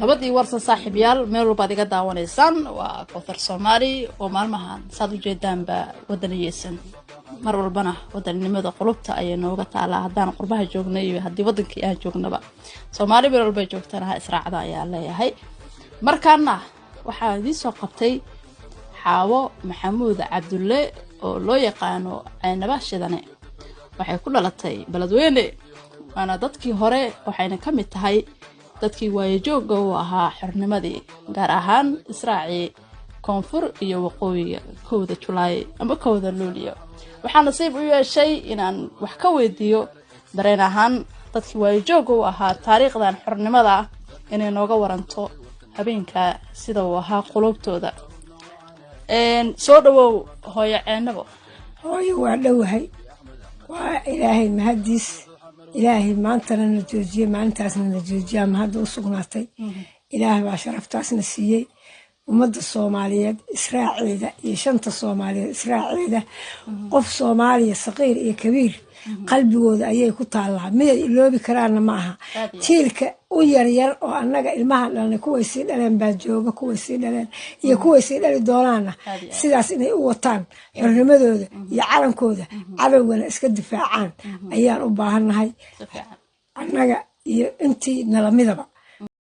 Nabad iyo warsan, saaxiibyaal, meel walbaad iga daawanaysaan. Waa Kowthar Soomaali oo maalmahan saad ujeedaanba wadaniyeysan. Mar walbana wadaninimada qulubta ayay nooga taalaa, haddaan qurbaha joogna iyo haddii wadankii aan joognaba. Soomaali meel walbay joogtana ha israacda ayaa leeyahay. Markaana waxaa idiin soo qabtay Xaawo Maxamuud Cabdulle oo loo yaqaano Ceynaba Shidane. Waxay ku dhalatay Beledweyne, waana dadkii hore, waxayna ka mid tahay dadkii waayajoogga uu ahaa xornimadii, gaar ahaan israacii koonfur iyo waqooyiga 1da Julaay ama 1da Luuliyo. Waxaa nasiib u yeeshay inaan wax ka weydiiyo dareen ahaan dadkii waayajoogga u ahaa taariikhdan xornimada ah, inay nooga waranto habeenka sida uu ahaa qulubtooda. Soo dhawow, hooyo Ceynabo. Hooyo, waa dhowahay. Waa Ilaahay mahadiis. Ilaahay maantana na joojiyey, maalintaasna na joojiyaa mahadda u sugnaatay. Ilaah baa sharaftaasna siiyey. Ummadda Soomaaliyeed israaceeda iyo shanta Soomaaliyeed israaceeda, qof Soomaaliya, saqiir iyo kabiir, qalbigooda ayay ku taallaa. Miday iloobi karaanna ma aha. Jiilka u yaryar oo annaga ilmahan dhalnay, kuway sii dhaleen baa jooga, kuway sii dhaleen iyo kuway sii dhali doonaana, sidaas inay u wataan xornimadooda iyo calankooda, cadowgana iska difaacaan ayaan u baahannahay, annaga iyo intii nalamidaba.